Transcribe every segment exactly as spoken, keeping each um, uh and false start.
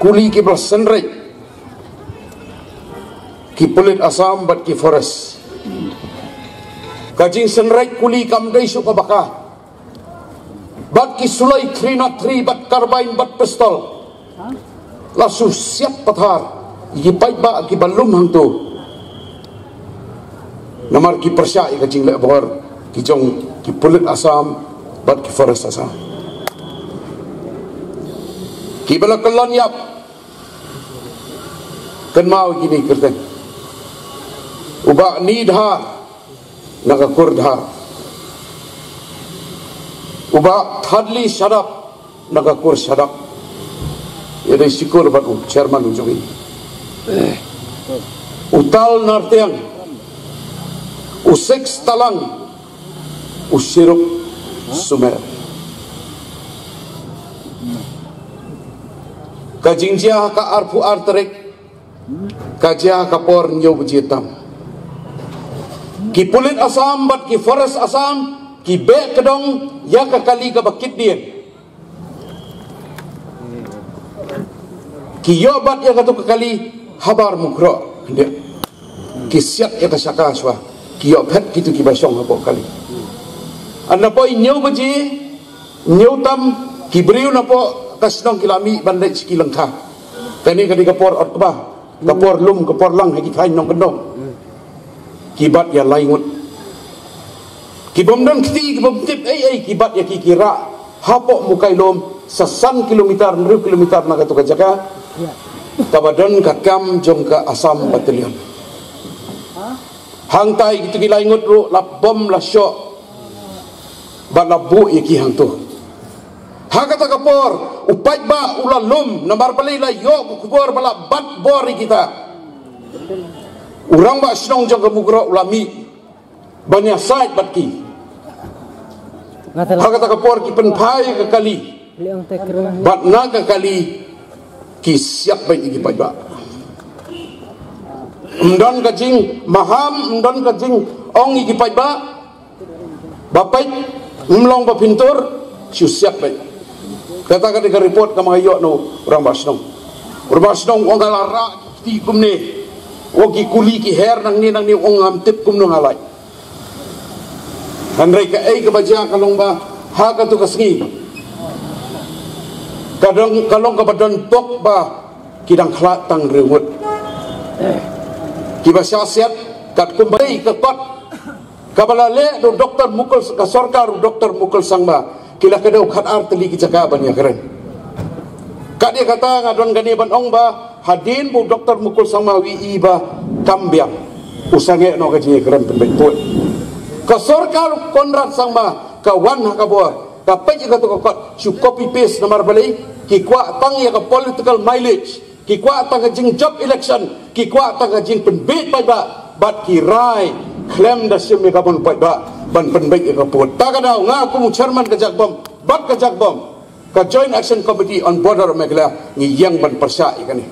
Kuli kiba la synreit, ki pulit Assam bad ki forest. Ka jingsynreit kuli kam dei shuh kaba ka, bad ki suloi three nought three bad carbine bad pistol. La shu siat pathar ïa ki paidbah kiba lum hangto. Namar ki pyrshah ïa ka jingleh bor ki jong ki pulit Assam bad ki forest Assam. Kiba la kyllon ïap, kynmaw ïa kine ki kyrteng: u Bah Ni Dhar na ka kur Dhar, u Bah Thadli Shadap na ka kur Shadap. Ïa dei shi kur bad u chairman u jong i. U Tal Nartiang, u Six Talang, u Shiruk Sumer. Ka jingjia ha ka arphew ar tarik, ka jia ha ka por hynñiew baje tam. Ki pulit Assam bad ki forest Assam ki beh kdong ïa ka kali kaba kit dien. Ki ïoh bat ïa kato ka kali habar Mukroh khyndiat. Ki siat ïa ka shaka shuwa, ki ïoh phet kito kiba shong hapoh kali. Hynda poi hynñiew baje, hynñiew tam, ki briew napoh ka shnong ki la mih ban leit sha ki lyngkha. Kane ka dei ka por ot kba, ka por lum, ka por lang ha ki thaiñ nongkyndong. Ki bat ïa lai ngut. Ki bym don kti, ki bym tip ei ei, ki bat ïa ki, ki rah hapoh Mukailum, sa san kilometer, hynriew kilometer na kato ka jaka kaba don ka kam jong ka Assam Battalion. Hangtai kito ki lai ngut ruh la bom la shoh bad la buh ïa ki hangto. Ha kata ka por u paidbah u la lum, namar balei? La ïoh ka khubor ba la bat bor ïa kita. U rangbah shnong jong ka Mukroh u la mih ban ïasaid bad ki. Ha kata ka por ki pynphai ka kali. Bad na ka kali ki siat beit ïa ki paidbah. Ym don ka jingmaham, ym don ka jingong ïa ki paidbah ba peit, ym long ba pyntur, shu siat beit. Kata ka dei ka report kaba nga ïoh na u rangbah shnong. U rangbah shnong u ong nga la rah kti kumne, u ong ki kuli ki her nangne nangne, u ong ngam tip kumno nga lait. Hynrei kaei kaba jia ka long ba ha kato ka sngi ka dang, ka long kaba don bok ba ki dang khlad tang hynriew ngut. Kiba shah siat katkum ba dei ka kot kaba la leh da u Doktor Mukul, ka sorkar u Doktor Mukul Sangma, ki la kdew khatar tylli ki jaka ban ïakren. Kat ïa kata nga don kane ban ong ba hadien ba u Doktor Mukul Sangma u ïohi ba kam biang, u sangeh noh ka jingïakren pynbeit pud. Ka sorkar u Conrad Sangma ka wan ha ka bor, ka peit ïa kato ka kot, shu copy paste. Namar balei? Ki kwah tang ïa ka political mileage. Ki kwah tang ka jingjop election, ki kwah tang ka jingpynbeit paidbah, bad ki rai khlem da shim ïa ka mon paidbah ban pynbeit ïa ka pud. Ta ka daw nga kum u chairman ka JACBOM bad ka JACBOM, ka Joint Action Committee on Border of Meghalaya, ngi ïeng ban pyrshah ïa kane.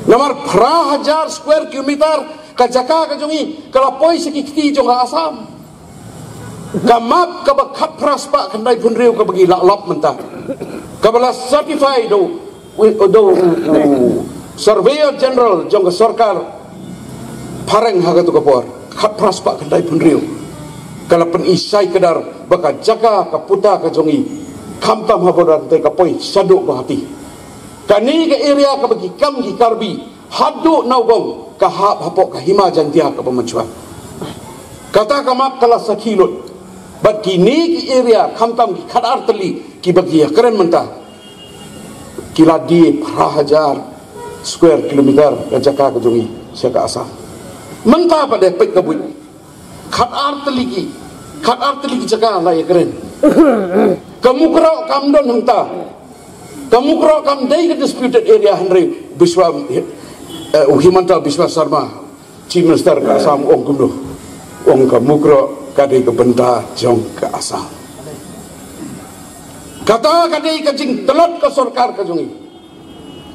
Namar phra hajar square kilometer ka jaka ka jong ngi ka la poi sha ki kti jong ka Assam. Ka map kaba khatphra spah khyndai phew hynriew kaba ngi la lap mynta, kaba la certify da u, da u, u Surveyor General jong ka sorkar phareng ha kato ka por, khatphra spah khyndai phew hynriew. Ka la pyni shai kdar ba ka jaka ka puta ka jong ngi khamtam ha border te ka poi shaduh Guwahati. Kane ka area kaba ki kam ki Karbi haduh Nowgong ka hap hapoh ka Hima Jaintia kaba mynshuwa. Kata ka map ka la sakhi lut. Bad kine ki area khamtam ki khatar tylli kiba ki ïakren mynta, ki la die phra hajar square kilometer ka jaka ka jong ngi sha ka Assam. Mynta pat de peit ka buit. Khatar tylli ki, khatar tylli ki jaka la ïakren. Ka Mukroh kam don hangta. Ka Mukroh kam dei ka disputed area, hynrei Biswa, eh, u Himanta Biswa Sarma, Chief Minister ka Assam, u ong kumno? U ong ka Mukroh ka dei ka bynta jong ka Assam. Kata ka dei ka jingtlot ka sorkar ka jong ngi.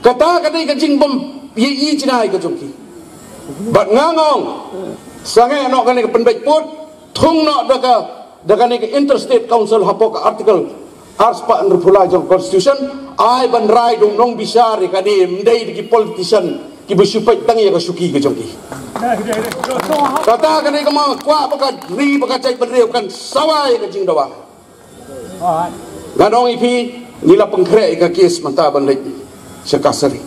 Kata ka dei ka jingbym ïohi jngai ka jong ki. Bad nga ong, sangeh noh kane ka pynbeit pud, thung noh da ka, da kane ka Interstate Council hapoh ka Article arspah hynriewphew lai jong constitution, ai ban rai da u nongbishar ïa kane, ym dei da ki politician kiba shu peit tang ïa ka shuki ka jong ki. Kata kane ka ma kwah ba ka ri ba ka jaitbynriew kan sawa ïa ka jingdawa. Ngan ong ïa phi, ngi la pynkhreh ïa ka kes mynta ban leit sha kashari.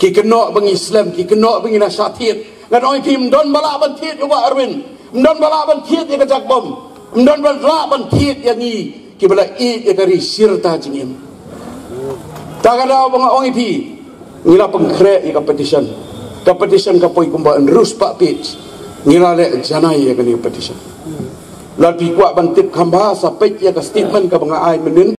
Ki kynnoh ba ngi slem, ki kynnoh ba ngi na shah thied. Ngan ong ïa phi, ym don ba lah ban thied ïa u Bah Erwin, ym don ba lah ban thied ïa ka jakbom, ym don ba lah ban thied ïa ngi kiba la ïeit ïa ka ri shirta jingim. Ta ka daw ba nga ong ïa phi, ngi la pynkhreh ïa ka petition. Ka petition ka poi kumba hynriew spah page. Ngi la leh janai ïa kane ka petition. Lada phi kwah ban tip kham bha, sa peit ïa ka statement kaba nga ai mynnin.